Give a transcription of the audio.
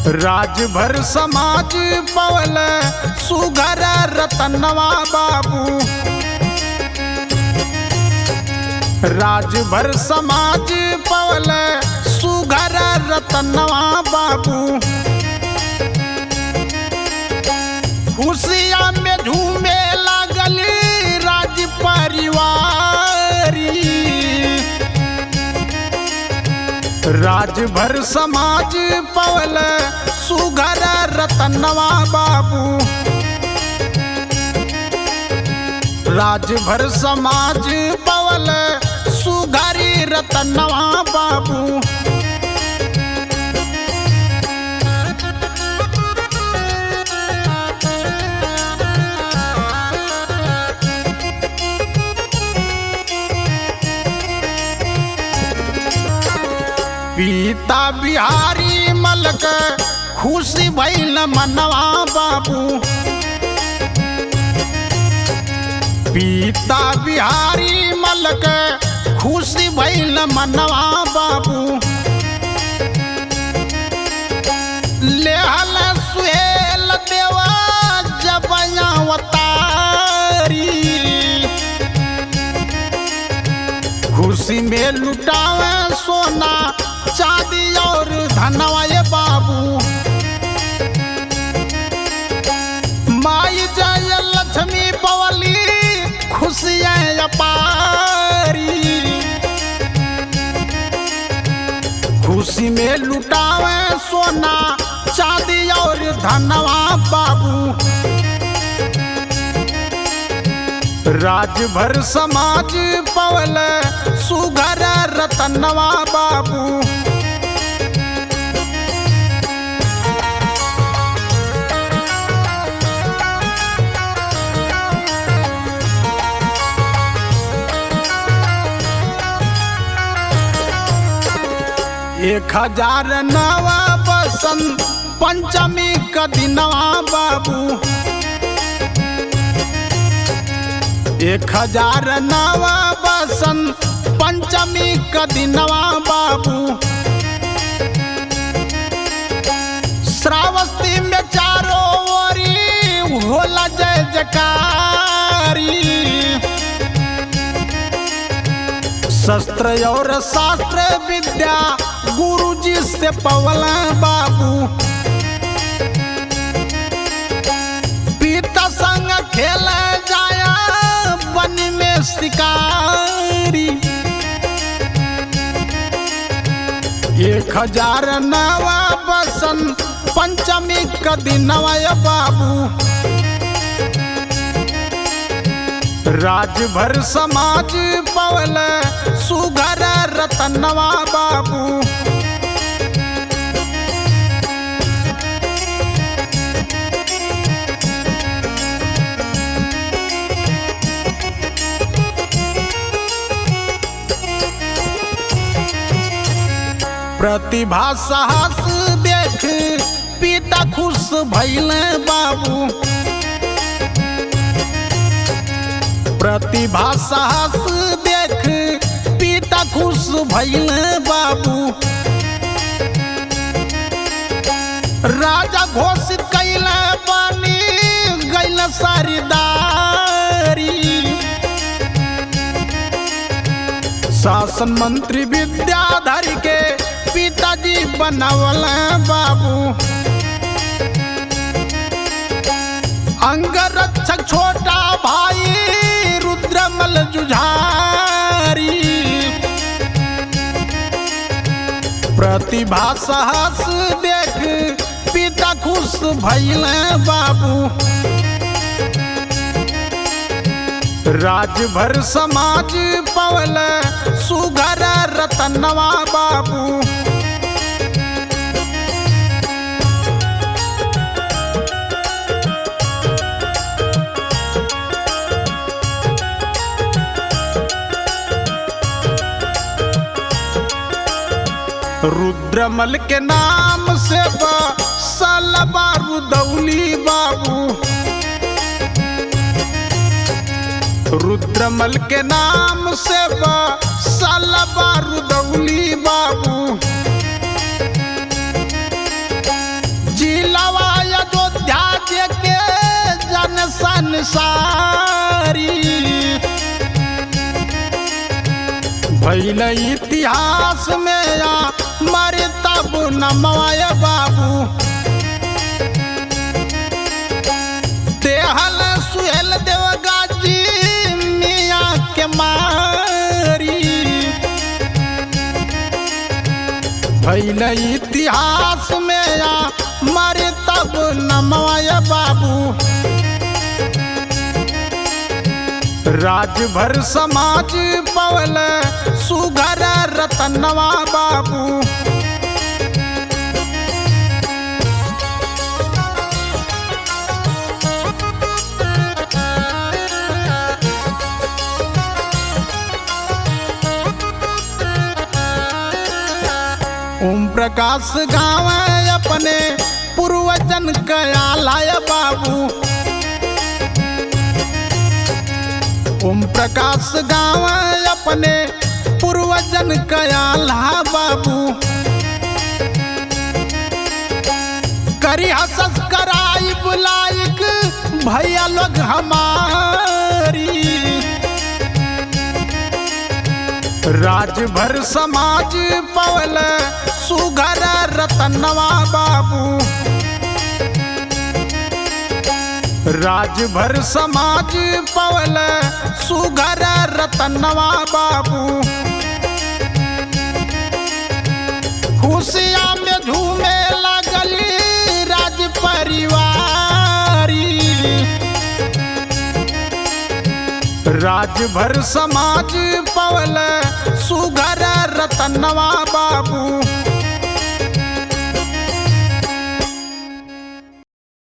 राजभर समाज पवल सुघर रतनवा बाबू। राजभर समाज पवल सुघर रतनवा बाबू। खुशिया में झूमे लागल राज परिवारी। राजभर समाज पवल सुघर रतनवा बाबू। राजभर समाज पवल सुघरी रतनवा बाबू। पिता बिहारी मलक खुशी भइल मनवा बाबू। पिता बिहारी मलक खुशी भइल मनवा बाबू। लेहल सुहेल देवा जब अवतारी। खुशी में लुटावे सोना चांदी और धनवा ये बाबू। माई जय लक्ष्मी पवली खुशियाँ अपारी। खुशी में लुटावे सोना चांदी और धनवा बाबू। राजभर समाज पवल सुघर रतनवा बाबू। एक हजार नवा बसंत पंचमी का दिनवा बाबू। 1000 नवा बसंत पंचमी का दिनवा बाबू। श्रावस्ती में चारों ओरी होला जय जयकारी। शस्त्र और शास्त्र विद्या गुरुजी से पवल बाबू। पिता संग खेल जाया वन में शिकारी। 1000 नवा बसंत पंचमी का दिनवा बाबू। राजभर समाज पवल सुघर रतनवा बाबू। प्रतिभा साहस देख पिता खुश भइल बाबू। प्रतिभा साहस देख पिता खुश भइल बाबू। राजा घोषित कैल बनी गइल सरदारी। शासन मंत्री विद्याधर के पिताजी बनवल बाबू। अंगरक्षक छोटा भाई रुद्रमल जुझारी। प्रतिभा साहस देख पिता खुश भइल बाबू। राजभर समाज पवल सुघर रतनवा बाबू। रुद्रमल के नाम से बसलबा रुदौली बाबू। रुद्रमल के नाम से बसलबा रुदौली बाबू। भैल इतिहास में आ मरे तब नमवाय बाबू। तेहल सुहेल देव गाजी मियाँ के मारी। भैल इतिहास में आ मरे तब नमवाय बाबू। राजभर समाज पवल सुघर रतनवा बाबू। ओम प्रकाश गाँव अपने पूर्वजन कयालाय बाबू। ओम प्रकाश गाँव अपने पूर्वजन कयाला बाबू। करी हसस कराई बुलाइक भैया लोग हमारी। राजभर समाज पवल सुघर रतनवा बाबू। राजभर समाज पवल सुघर रतनवा बाबू। खुशिया में झूमे लगली राज परिवारी। राजभर समाज पवल सुघर रतनवा बाबू।